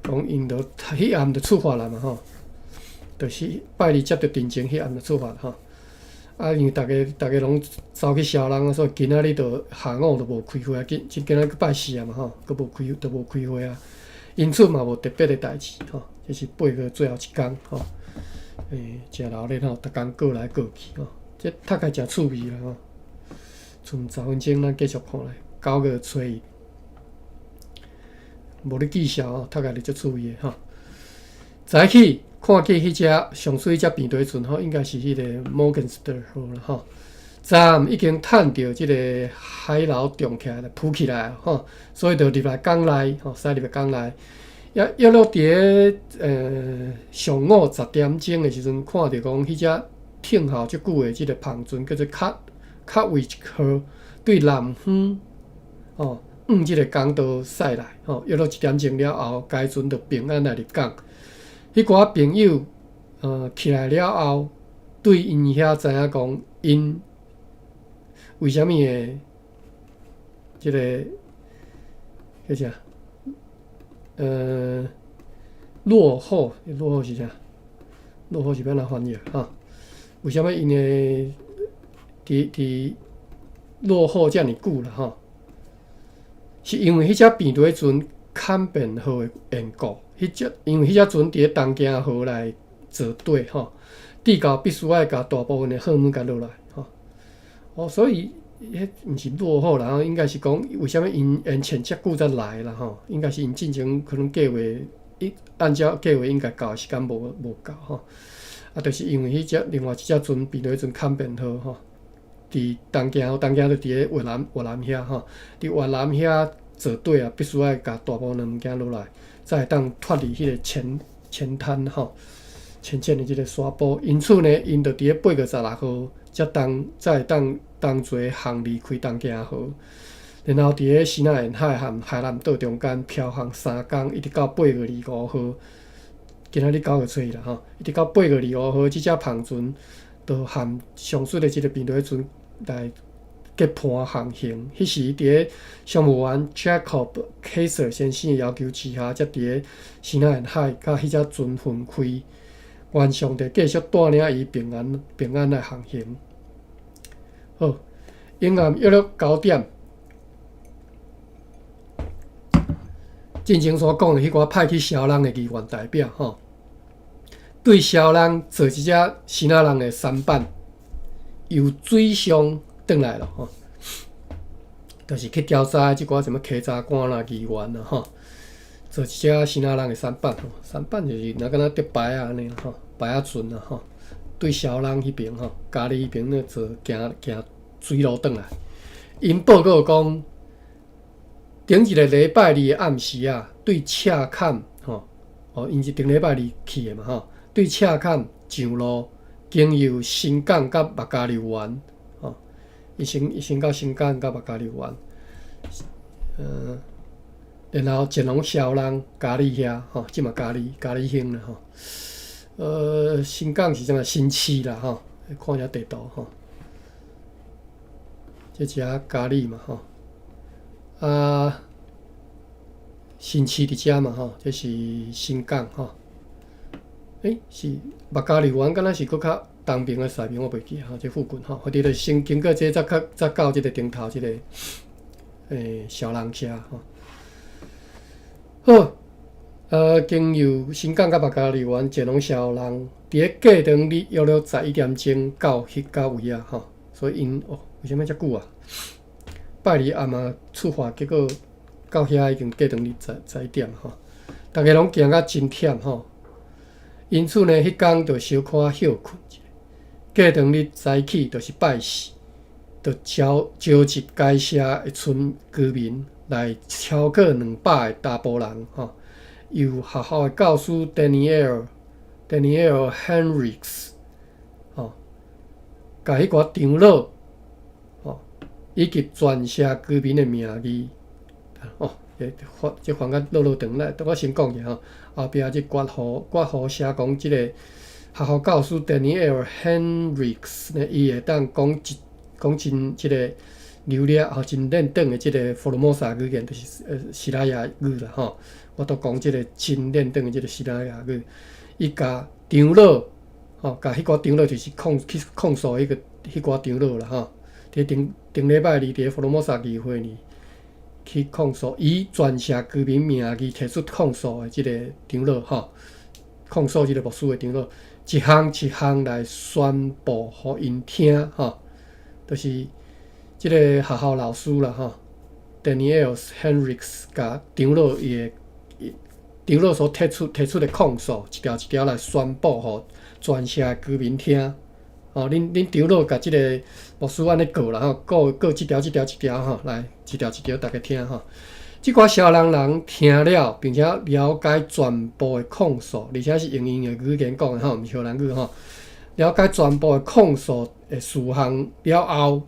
講𪜶就彼暗就出發啦嘛吼，就是拜二接著陳情，彼暗就出發吼。啊，因為逐家攏走去消人啊，所以今仔日就下午就無開會啊，今仔日拜四啊嘛吼，閣無開就無開會啊。因此嘛無特別的代誌吼，這是8月最後一工吼，欸，誠熱鬧吼，逐工過來過去吼，這讀起來誠趣味啦吼。賰10分鐘，咱繼續看來，9月初一，無咧記數吼，讀起來就足趣味的吼。早起看見彼隻上水隻平底船吼，應該是彼个摩根斯特號啦吼。昨暗已經趁著這个海流漲起來了，浮起來吼，所以就入來港內吼，駛入來港內。約約落佇咧上午10點鐘的時陣，看著講彼隻停候足久的這个帆船叫做卡卡維號，對南方吼往這个港道駛來吼。約落1點鐘了後，該船就平安來入港。彼寡朋友起來了後，對𪜶遐知影講，𪜶為啥物會這个叫啥？落後，落後是啥？落後是欲按怎翻譯啊？為啥物𪜶會佇落後遮爾久啦？吼，是因為彼隻平底船坎變號的緣故。彼隻因為彼隻船佇咧東京河內做底吼，至到必須愛共大部分的貨物共落來吼。哦，所以彼毋是落後啦，應該是講為啥物𪜶延遲遮久才來啦吼？應該是𪜶進前可能計劃一按照計劃應該到的時間無到吼。啊，就是因為彼隻另外一隻船平底船坎變號吼，佇東京，東京就佇咧越南遐吼，佇越南遐做底啊，必須愛共大部分的物件落來，才會當脫離彼个淺淺灘吼，淺淺的這个沙坡。因此呢，𪜶就佇咧8月16號才當才會當同齊航離開東京河，然後佇咧西南沿海和海南島中間飄航3工，一直到8月25號。今仔日9月初一啦吼，一直到八月二五號，這隻帆船就和上述的這个平底船來結伴航行。彼時佇咧商務員 Jacob Kaiser 先生的要求之下，才佇咧西南沿海佮彼隻船分開。願上帝繼續帶領伊平安平安來航行。好，永暗約略9點，進前所講的彼寡派去蕭人的議員代表吼，對蕭人坐一隻支那人的舢板，由水上轉來了吼，就是去調查這寡啥物稽查官啦、議員啦吼，坐一隻支那人的舢板吼，舢板就是若敢若竹排仔按呢吼，排仔船啦吼，對蕭人彼爿吼，嘉義彼爿咧坐行行水路轉來，𪜶報告講，頂一个禮拜二的暗時啊，對赤崁吼，哦，𪜶是頂禮拜二去的嘛吼，對赤崁上路，經由新港佮麥加利灣，吼，伊先到新港佮麥加利灣，然後前往蕭人嘉義遐吼，這嘛嘉義嘉義縣啦吼，新港是啥物新市啦吼，看一下地圖吼，這一下嘉義嘛吼。啊，新市佇遮嘛吼，這是新港吼。欸，是麥加利灣，敢若是閣較東爿抑西爿，我袂記吼，這附近吼，或者就先經過這，才較才到這個頂頭這個小龍車吼。好，經由新港佮麥加利灣前往小人，佇咧過當日約了11點鐘到彼個位啊吼，所以𪜶哦，為啥物遮久啊？拜二暗暝出發，結果到遐已經過當日十一點吼，逐家攏行甲真忝吼。因此呢，彼工就小可歇睏一下。過當日早起就是拜四，就召召集該社的村居民來超過200個查埔人吼，由學校的教師 Daniel Henricks 吼，共彼寡長老吼，以及全社居民的名義哦，這翻這翻甲落落長來，我先講者吼。後壁這括弧括弧寫講，這個學校教師 Daniel Henricks 呢，伊會當講一講真這個流利吼，真輪轉的這個福爾摩沙語言，就是西拉雅語啦吼。我都講這個真輪轉的這個西拉雅語，伊共長老吼，共彼寡長老就是控去控訴彼個彼寡長老啦吼。佇頂頂禮拜二佇福爾摩沙議會呢，去控訴，以全社居民名義提出控訴的這個長老吼，控訴這個牧師的長老，一項一項來宣布予𪜶聽吼，就是這個學校老師啦吼，Daniel Henricks 共長老伊的長老所提出的控訴，一條一條來宣布予全社的居民聽。哦，恁恁長老共這個牧師按呢告啦吼，告告這條這條這條吼，來一條一條逐家聽吼。這寡少年人聽了，並且了解全部的控訴，而且是用𪜶的語言講的吼，毋是荷蘭語吼。了解全部的控訴的事項了後，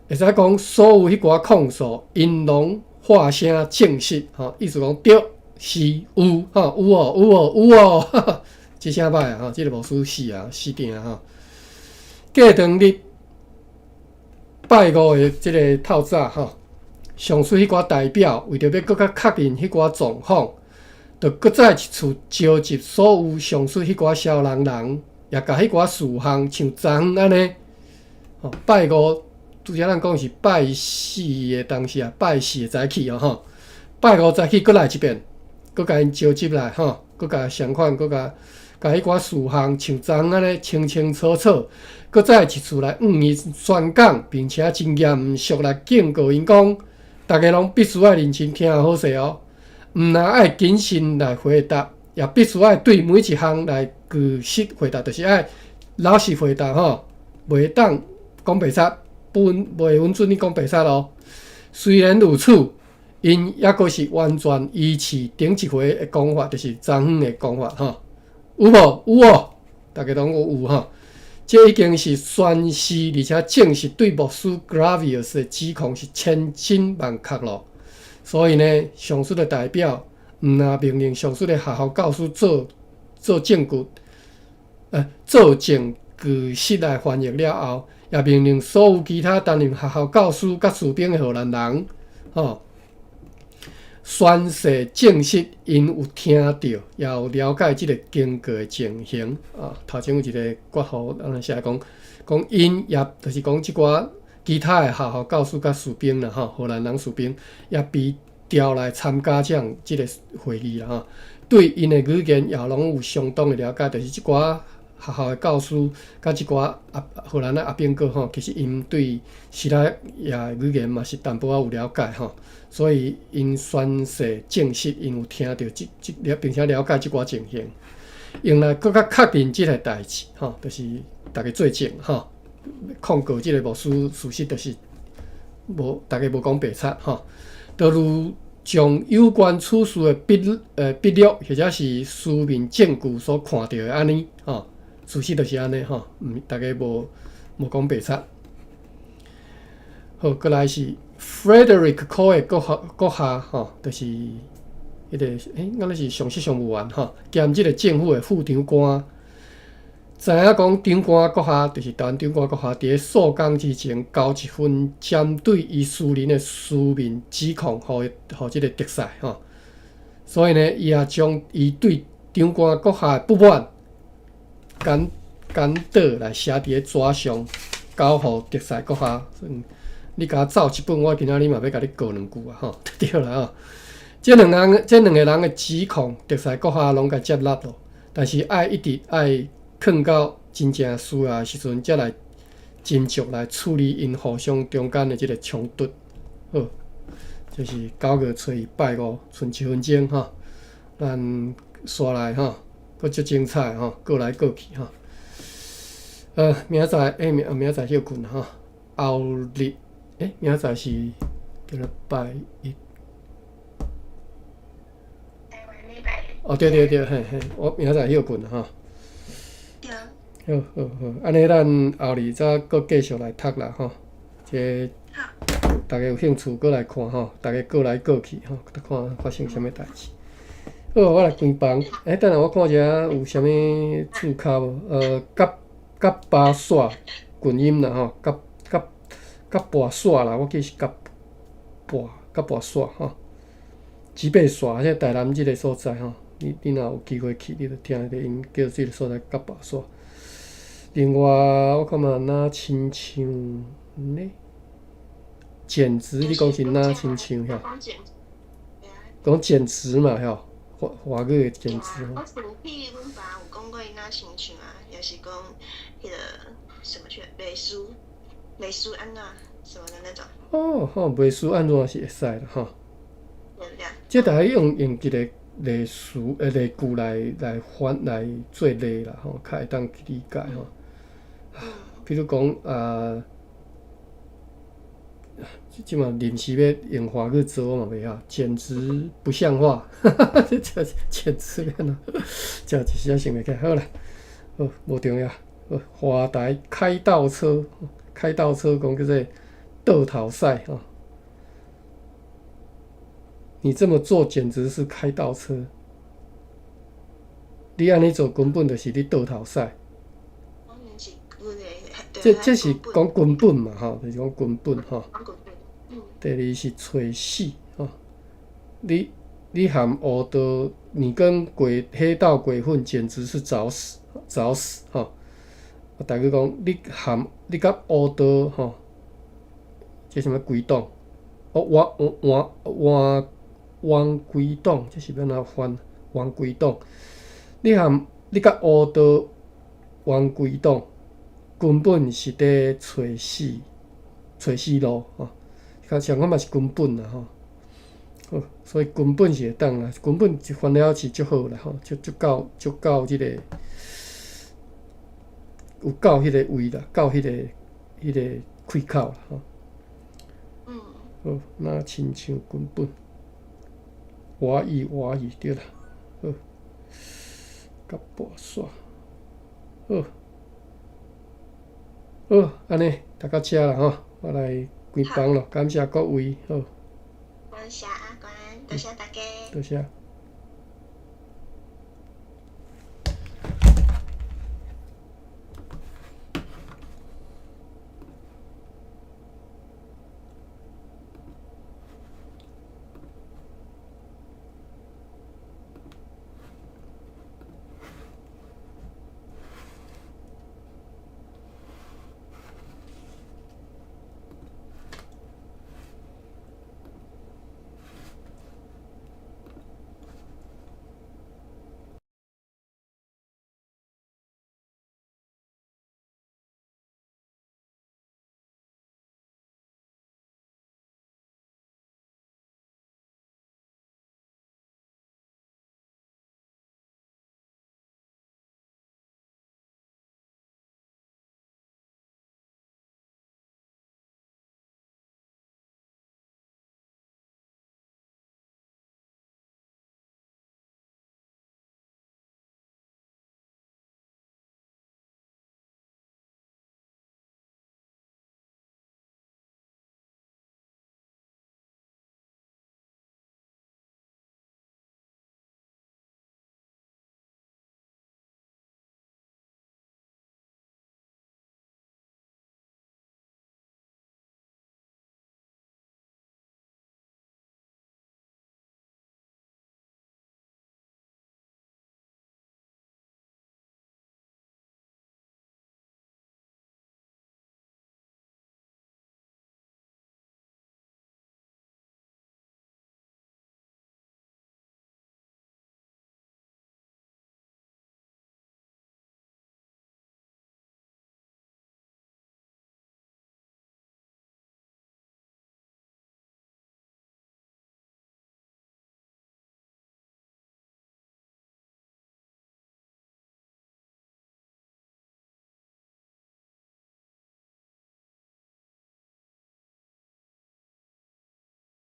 會使講所有彼寡控訴，𪜶攏發聲證實吼，意思講對，是有吼，有哦，有哦，有哦，哈哈，這聲歹啊吼，這個牧師死啊，死定啊吼。過當日拜五的這個透早吼，上述彼寡代表為著欲閣較確認彼寡狀況，就閣再一次召集所有上述彼寡少年人，也共彼寡事項像昨昏按呢。吼，拜五拄才咱講是拜四的當時啊，拜四的早起哦吼，拜五早起閣來一遍，閣共𪜶召集來吼，閣共相款，閣共共彼寡事項像昨昏按呢清清楚楚，閣再一次來向𪜶宣講，並且真嚴肅來警告𪜶講，逐家攏必須愛認真聽好勢哦，毋但愛謹慎來回答，也必須愛對每一項來據實回答，就是愛老實回答吼，袂當講白賊，不袂允准你講白賊哦。雖然如此，𪜶猶閣是完全維持頂一回的講法，就是昨昏的講法吼。有無？有哦，逐家攏講有吼。這已經是宣示，而且證實對牧師 Gravius 的指控是千真萬確咯。所以呢，上述的代表毋但命令上述的學校教師做做證據，做證據實來翻譯了後，也命令所有其他擔任學校教師佮士兵的荷蘭人，吼，宣誓證實𪜶有聽著，也有了解這個經過的情形。啊，頭前有一個括號，咱來寫講，講𪜶也就是講這寡其他的學校教師佮士兵啦，吼，荷蘭人士兵也被調來參加這樣這個會議啦，吼，對𪜶的語言也攏有相當的了解，就是這寡學校的教師佮這寡阿荷蘭的阿兵哥吼，其實𪜶對西拉雅語言嘛是淡薄仔有了解吼，所以𪜶宣誓證實𪜶有聽著這這了，並且了解這寡情形，用來閣較確認這個代誌吼，就是逐家做證吼，控告這個牧師事實就是無，逐家無講白賊吼，就如將有關此事的筆錄或者是書面證據所看著的按呢吼，事實就是按呢吼，毋逐家無講白賊。好，過來是 Frederick 科的閣下吼，就是彼個欸，敢若是上級商務員吼，兼這個政府的副長官，知影講長官閣下，就是台灣長官閣下，佇咧數工之前交一份針對伊私人的書面指控，予予這个特使吼。所以呢，伊也將伊對長官閣下的不滿，簡簡短來寫佇咧紙上，交予特使閣下。你共我走一本，我今仔日嘛欲共你告兩句啊！吼，對啦吼。這兩人，這兩个人的指控，特使閣下攏共接納咯。但是愛一直愛囥到真正需要的時陣，才來斟酌來處理𪜶互相中間的這个衝突。好，這是9月初二拜五，賰一分鐘吼，咱煞來吼，閣足精彩吼，過來過去吼。明仔載，欸，明仔載歇睏吼，後日，欸，明仔載是今仔拜一。台灣禮拜日。哦，對對對，嘿嘿，我明仔載歇睏吼。對。好好好，按呢咱後日再閣繼續來讀啦吼。這逐家有興趣閣來看吼，逐家過來過去吼，看發生啥物代誌。好，我來關房。欸，等下我看一下有啥物字卡無？甲甲巴煞近音啦吼，甲甲甲跋煞啦，我記是甲跋甲跋煞吼。吉貝煞，這台南這个所在吼，你若有機會去，你就聽著𪜶叫這个所在甲跋煞。另外，我感覺若親像呢，簡直你講是若親像遐？講簡直嘛吼，華華語的簡直。我上次阮爸有講過若親像啊，也是講彼个什麼去，袂輸，袂輸按怎什麼的那種。哦吼，袂輸按怎是會使啦吼。這大概用用一个例詞例句來翻來做例啦吼，較會當去理解吼。比如講啊，這馬臨時欲用華語做，我嘛袂曉，簡直不像話，這簡直欲按怎，這一時仔想袂起來。好啦，好，無重要。好，華台開倒車，開倒車講叫做倒頭駛吼。你這麼做簡直是開倒車。你按呢做根本就是咧倒頭駛。這是講根本嘛吼，就是講根本吼。第二是揣死吼，你和黑道，你跟鬼黑道鬼混，簡直是找死找死吼。大家講你含你佮黑道吼，這啥物鬼黨？哦，冤冤冤冤歸黨，這是欲按怎翻？冤歸黨，你含你佮黑道冤歸黨，根本是佇揣死揣死路吼。較上款嘛是根本啦吼。好，所以根本是會當啦，根本翻了是足好啦吼，足足夠足夠這个有夠彼个位啦，夠彼个開口啦吼。好，若親像根本，我意我意對啦，好，甲跋煞，好，好，按呢讀到遮啦吼，我來關房咯，感謝各位，好。感謝阿關，多謝大家。多謝。